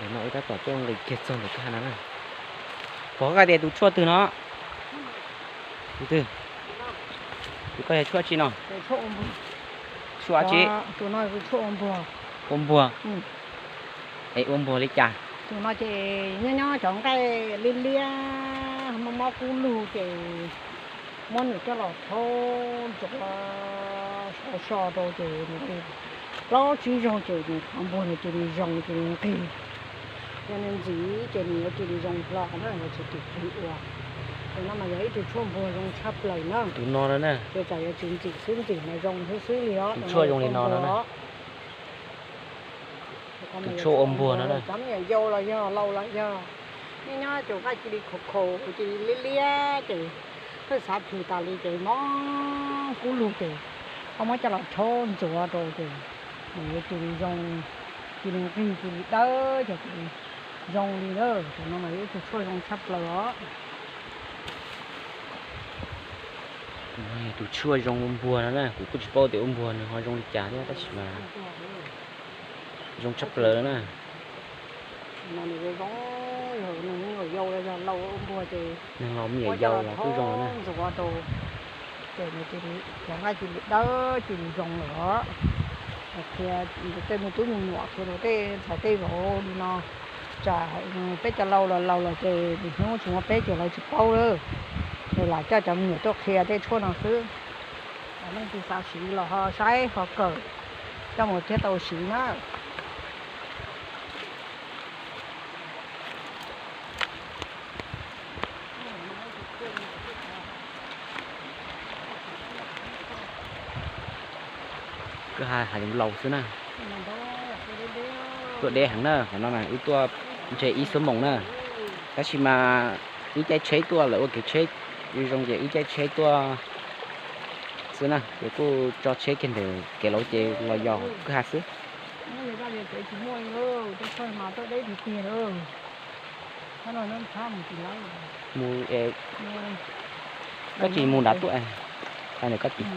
No wb tab tom tuaj nqis kiag txog ntawm kwj ha no na. Pom koj tias tus tshuaj twg no? Tus twg? Tus koj yog tshuaj tsi no? Tshuaj tsi? Ua npuag. Es ua npuag li cas? Tus no ces nyob nyob cov nqaij liab liab, mob mob kub lug ces muab nws coj los rhaub ntxuav so so rau ces nws plaub tsib zaug ces nws qhov npuag nws cia li zoo cia li nqig. Yog nws ntxim ces nws yuav cia li zoo hlo na, yuav tsis tim qig ua. Tus no mas yog ib tug tshuaj npuag zoo tshaj plaws na. Tus no no na. Ces tsam yuav tsis ntxim xwb, ntxim mas zoo xwb xwb li os. Tus tshuaj zoo li no no na. Tus tshuaj ua npuag no na. Cov me nyuam yau los yog laus los yog, nyob nyob tus nqaij cia li khaus khaus cia li liab liab ces pheej xav plhws tas li ces mob kub lug ces koj muab coj los rhaub ntxuav rau ces nws cia li zoo, cia li nqig cia li dawb ces cia li zoo li lawm. Tus no mas yog ib tug tshuaj zoo tshaj plaws os. Tus tshuaj zoo ua npuag no na, kuv kuj tsis paub tias ua npuag nws ho zoo li cas thiab tab sis mas zoo tshaj plaws na. Neeg laus me nyuam yaus los kuj zoo na. Ces nws cia li, cov nqaij cia li dawb cia li zoo lawm os. Qhia tej me tub me nyuam, qhia rau tej ntxhais tej vauv li no. Tsam peb cov laus los laus lawm ces lwm hnub tsis muaj peb ces lawv tsis paub lawm. Ces lam coj cov me nyuam tuaj qhia tej tshuaj no xwb. Leej twg xav siv los ho saib ho kawm coj mus thiaj tau siv na. Kwj ha hav zoov laus xwb na. Tuaj deb heev na, qhov no wb tuaj ntshe ib xuab moos na. Tab sis mas wb caij tsheb tuaj, lawv ua kev tsheb zoo ces wb caij tsheb tuaj xwb na, ces kuj tso tsheb kiag ntawm kev lauv ces los yos kwj ha xwb. Mus, koj tsis mus nrad tuaj, ntawm koj tim.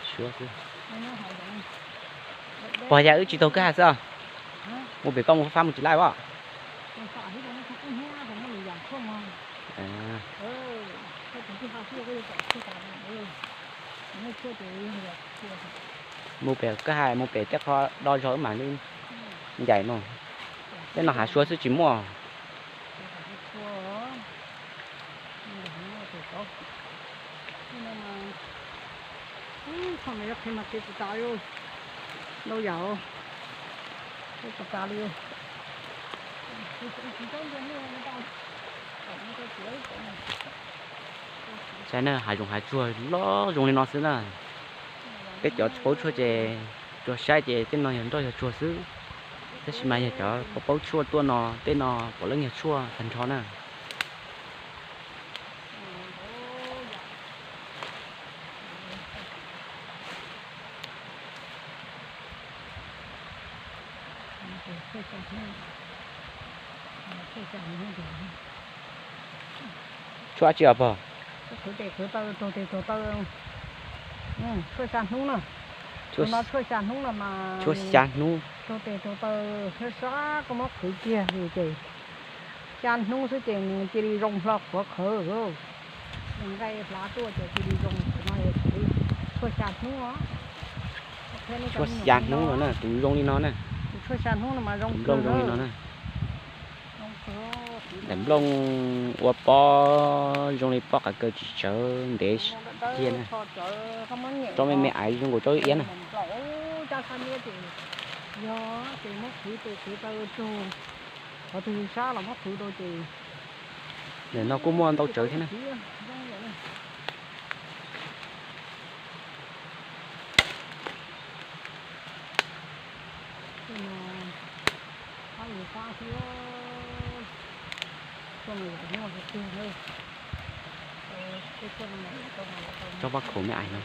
Suav xwb. Pog, yog wb tsis taug kwj ha xwb os. Mus pem koj mus fab mus tsis laij os. Mus pem kwj ha, mus pem tej qhov do zog wb mam li ncaim no. Tej no hav Suav xwb tsis muaj. Saib na, hav zoov hav tsuag loj zoo li no xwb na. Peb cov paub tshuaj ces tsuas saib ces tej no yog nroj yog tsuag xwb. Tab sis mas yog cov paub paub tshuaj tuaj no, tej no puav leej yog tshuaj tag nrho na. Tshuaj tsi os pog? Tshuaj xya hnub na. Tshuaj xya hnub no mas, tshuaj xya hnub. Raug tes raug taw thiab sab koj muab qhwv kiag ces xya hnub xwb ces nws cia li zoo hlo qhuav qhawv. Nws nqaij hlav tuaj ces cia li zoo, tus no yog tshuaj xya hnub. Tshuaj xya hnub no na, tus zoo li no na. Tus tshuaj xya hnub no mas zoo zoo li no na. Daim nplooj ua pob zoo li pob qav kaw tsis tsawv ntev tiag na. Tsob me me aiv zoo nkaus tsob iab na. Ntawm no kuj muaj ntau tsawv thiab na. Tsob pob khaum me ais no.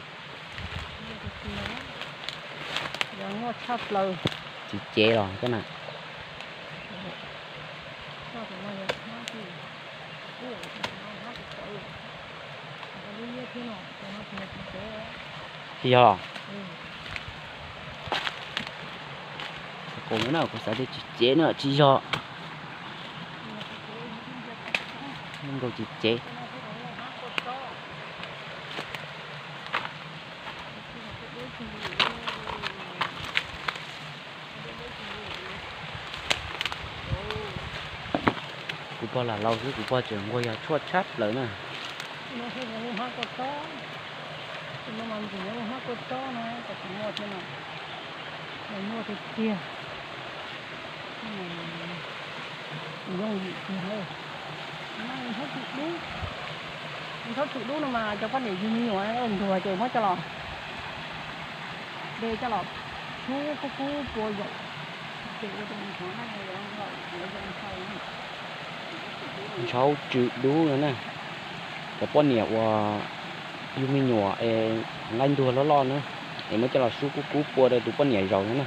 Txiv cev los cov na. Tsis yog los? Kuv na, kuv xav tias tsis cev na, tsis yog. Nkaus tsis cev. Kuv pog lam laus xwb, kuv pog tseem nquag yog tshuaj tshaj plaws na. Ntxhab tswm dub no mas cov poj niam yug me nyuam ntuag ces muab coj los de coj los sub kub kub pua zaum. Ntxhab tswm dub no na, cov poj niam uas yug me nyuam es nqaij ntuag loj loj na, es muab coj los sub kub kub pua rau tus poj niam zaum no na.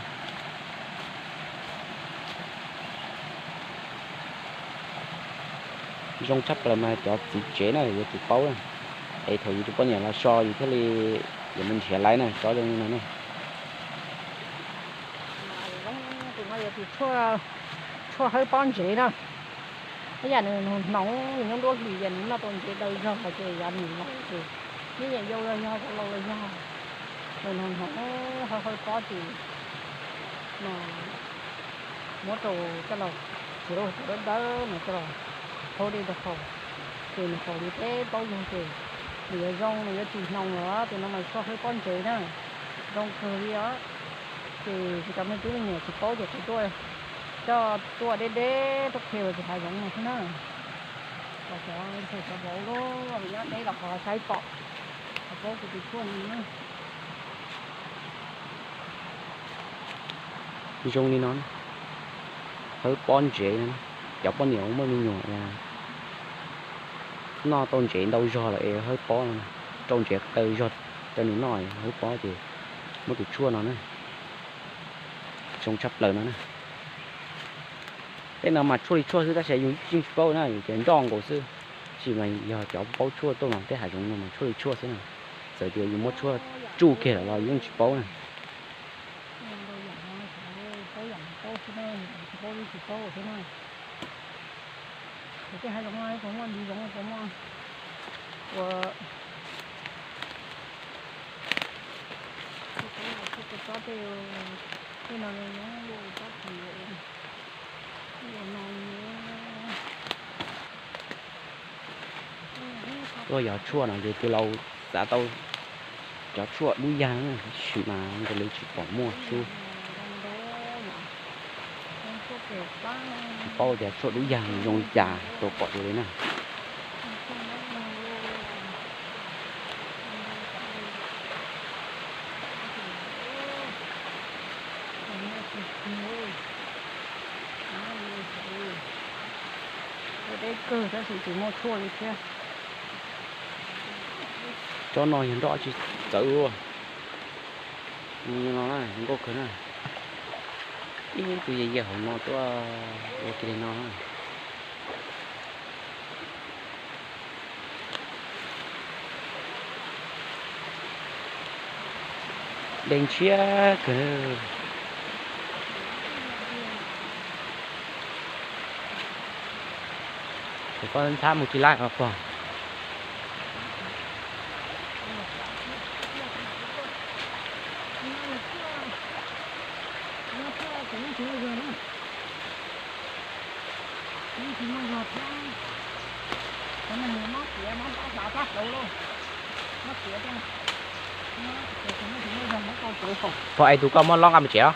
Zoo tshaj plaws mas cov txiv tsev na yuav tsum paub na, es thaum yus tus poj niam los so yus thiaj li yuav mus nrhiav laiv na, tsob zoo li no na. Tshuaj hawb pob ntsev na. Ib yam nws hnoos nws nyob nruab hlis ces nws noj tau ntsev daw zog ces yav nws laus ces, ib yam yau los yog, laus los yog, nws hnoos hnoos hawb hawb pob ces no muab rau coj los, txiav lub cov dawb dawb no coj los haub dej rau haus, ces nws haus li peb plaub zaug ces nws yuav zoo, nws yuav tsis hnoos lawm. Tus no mas tshuaj hawb pob ntsev na, zoo kawg li os. Ces kuv cov me tub me nyuam tsis paub ces kuv tuaj, coj tuaj deb deb tuaj qhia rau tus hav zoov no xwb na. Kom cov ntxhais cov vauv lub nyob deb los qhov saib pom, qhov paub kuv tus tshuaj no na. Zoo li no, hawb pob ntsev no, cov poj niam uas muaj me nyuam noj tau ntsev ntau zog lawm es hawb pob no, rau ntsev daw zog rau nws noj hawb pob ces muab tus tshuaj no na. Zoo tshaj plaws no na. Tej no mas tshuaj li tshuaj xwb tab sis yus yeej tsis paub na, yus ces nroj nkaus xwb. Tab sis mas yog cov paub tshuaj tuaj mas tej hav zoov no mas tshuaj li tshuaj xwb na. Txawm tias yus muab tshuaj tsuj kiag lawm los yus yeej tsis paub na. Tej hav zoov no puas muaj ntsis zoov puas muaj ua, tej no zoo li tsob plis no. Tuaj yog tshuaj no ces tus laus xav tau cov tshuaj dub yag na, tab sis mas nkaus li tsis pom muaj sub. Tsis paub tias tshuaj dub yag zoo li cas tau pom dua li na. Deb kawg tab sis tsis muaj tshuaj li thiab. Tsob no yog nroj tsis txawv ua. No na, zoo nkauj kawg na. Ib tug yaj yaj hauv no tuaj ua kiag li no na. Dej ntshiab kawg. Ces koj ntxhab mus tsis laib os pog. Pog, es tus koj muab lob nqa mus tsev os.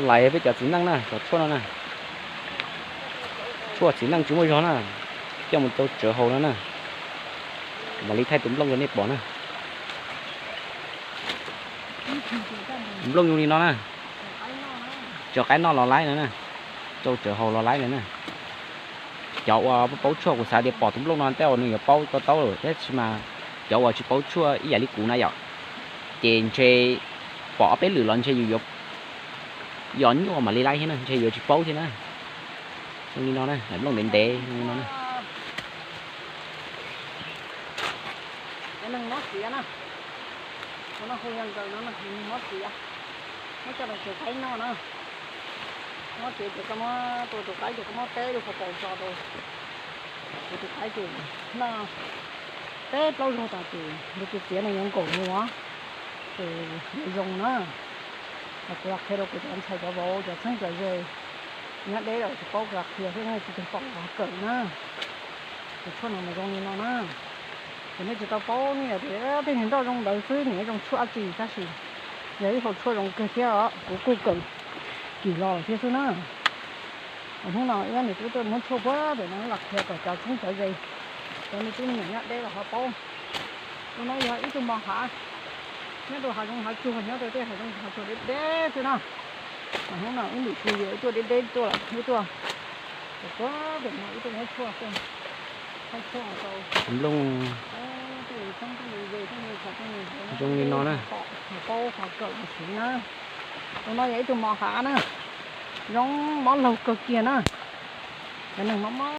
Laiv peb cov txiv neej na, cov tshuaj no na. Tshuaj txiv neej tsis muaj zog na, coj mus rau tsawv haus no na. Mam li thaij tus nplooj rau nej pom na. Nplooj zoo li no na. Tso qaib noj los laib no na. Rau tsawv hau los laib lawm na. Cov uas paub tshuaj kuv xav tias pom tus nplooj no tej uas nws yuav paub ko taub lawm, tab sis mas cov uas tsis paub tshuaj ib yam li kuv na yom, ces ntshe pom ob peb lwm los ntshe yus yuav yos nyuaj mam li laib thiab na, ntshe yuav tsis paub thiab na. Zoo li no na, nplooj ntev ntev zoo li no na. Cov neeg mob txiav na, tus no hu yog nkaws no, neeg mob txiav, muab coj los tsuav qaib noj na. Mob txiav ces koj muab tua tus qaib ces koj muab peb lub hauv paus tso rau, tus qaib ces noj peb plaub zaug tas ces nws tus txiav no yuav nkaum mus, ces yuav zoo na. Kuv los qhia rau kuv cov ntxhais cov vauv cov txheeb cov ze nyob deb los tsis paub, kuv los qhia thiab nej tsis tau pom los kawm na. Tus tshuaj no mas zoo li no na. Ces nej tsis tau paub, nej tias tej niag nroj zoo ntawd xwb nws yuav zoo tshuaj dab tsi, tab sis yog ib hau tshuaj zoo kawg thiab os, kuv kuj kawm kim los lawm thiab xwb na. Hnub no wb niam tub tuaj muab tshuaj puag pem no los qhia kom cov txheeb cov ze, cov me tub me nyuam nyob deb los ho paub. Tus no yog ib tug mos hav, nyob rau hav zoov hav tsuag, nyob rau tej hav zoov hav tsuag deb deb xwb na. Mas hnub no wb ntim su yus wb tuaj deb deb tuaj lawm, wb tuaj, ces puag pem no wb tuaj muab tshuaj xwb. Muab tshuaj rau nplooj, tej txheeb tej ze, tej niag zoo li no na, ho paub ho kawm siv na. Tus no yog ib tug mos hav na, zoo mob laug kawg kiag na. Cov neeg mob mob